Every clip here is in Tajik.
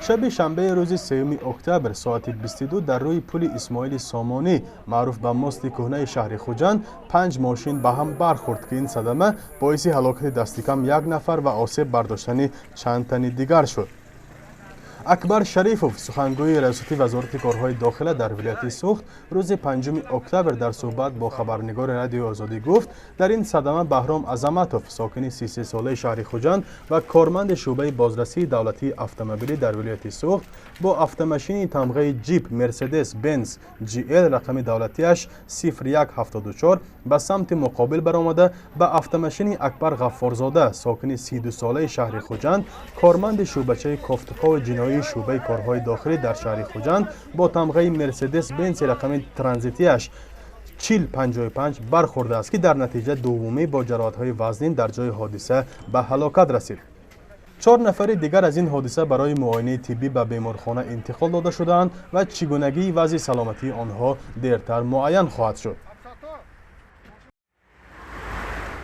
Шаби шанбеи рӯзи 3 октябр соати 22 дар рӯи пули Исмоили Сомонӣ, маъруф ба мости кӯҳнаи шаҳри Хуҷанд, 5 мошин ба ҳам бархӯрд, ки ин садама боиси ҳалокати дастикам 1 нафар ва осеб бардоштани чанд тани дигар шуд. Акбар Шарифов, сухангӯи раёсати вазорати корҳои дохила дар вилояти Суғд, рӯзи 5 октябр дар суҳбат бо хабарнигори Радиои Озодӣ гуфт, дар ин садама Баҳром Азаматов, сокини 33-солаи шаҳри Хуҷанд ва корманди шӯъбаи бозрасии давлатии автомобилӣ дар вилояти Суғд бо автомашини тамғаи Ҷип Мерседес Бенз GL рақами давлатиаш 0174 ба самти муқобил баромада ба автомашини Акбар Ғаффорзода, сокини 32-солаи шаҳри Хуҷанд, корманди шӯъбачаи кофтукови ҷиноии шӯъбаи корҳои дохилӣ дар шаҳри Хуҷанд бо тамғаи Мерседес Бензи рақами транзитиаш 4055 бархӯрдааст, ки дар натиҷа дуввумӣ бо ҷароҳатҳои вазнин дар ҷои ҳодиса ба ҳалокат расид. 4 нафари дигар аз ин ҳодиса барои муоинаи тиббӣ ба беморхона интиқол дода шудаанд ва чӣ гунагии вазъи саломатии онҳо дертар муайян хоҳад шуд.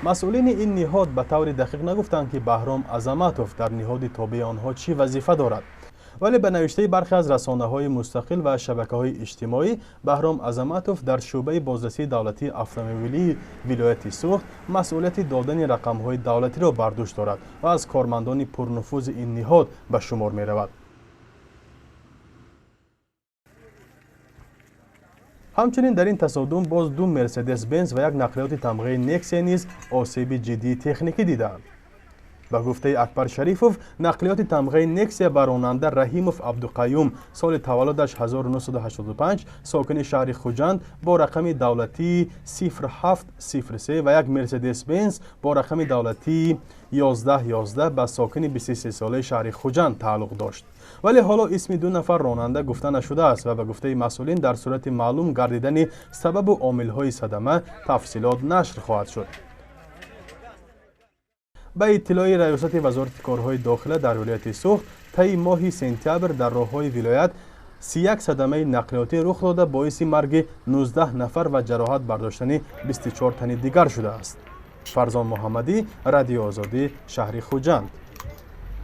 Масъулини ин ниҳод ба таври дақиқ нагуфтанд, ки Баҳром Азаматов дар ниҳоди тобеи онҳо чӣ вазифа дорад. Вале ба навиштаи бархе аз расонаҳои мустақил ва шабакаҳои иҷтимоӣ, Баҳром Азаматов дар шӯъбаи бозрасии давлатии автомобилии вилояти Суғд масъулияти додани рақамҳои давлатиро бар дӯш дорад ва аз кормандони пурнуфузи ин ниҳод ба шумор меравад. Ҳамчунин дар ин тасодум боз 2 Мерседес Бенз ва як нақлиёти тамғаи Нексия низ осеби ҷиддии техникӣ дидаанд. Ба гуфтаи Акбар Шарифов, нақлиёти тамғаи Нексия ба ронанда Раҳимов Абдуқаюм, соли таваллудаш 1985, сокини шаҳри Хуҷанд, бо рақами давлатии 0703 ва як Мерседес Бенз бо рақами давлатии 1111 ба сокини 23-солаи шаҳри Хуҷанд тааллуқ дошт. Вале ҳоло исми 2 нафар ронанда гуфта нашудааст ва ба гуфтаи масъулин дар сурати маълум гардидани сабабу омилҳои садама тафсилот нашр хоҳад шуд. Ба иттилои раёсати вазорати корҳои дохила дар вилояти Суғд, таи моҳи сентябр дар роҳҳои вилоят 31 садамаи нақлиётӣ рух дода, боиси марги 19 нафар ва ҷароҳат бардоштани 24 тани дигар шудааст. Фарзон Муҳаммадӣ, Радиои Озодӣ, шаҳри Хуҷанд.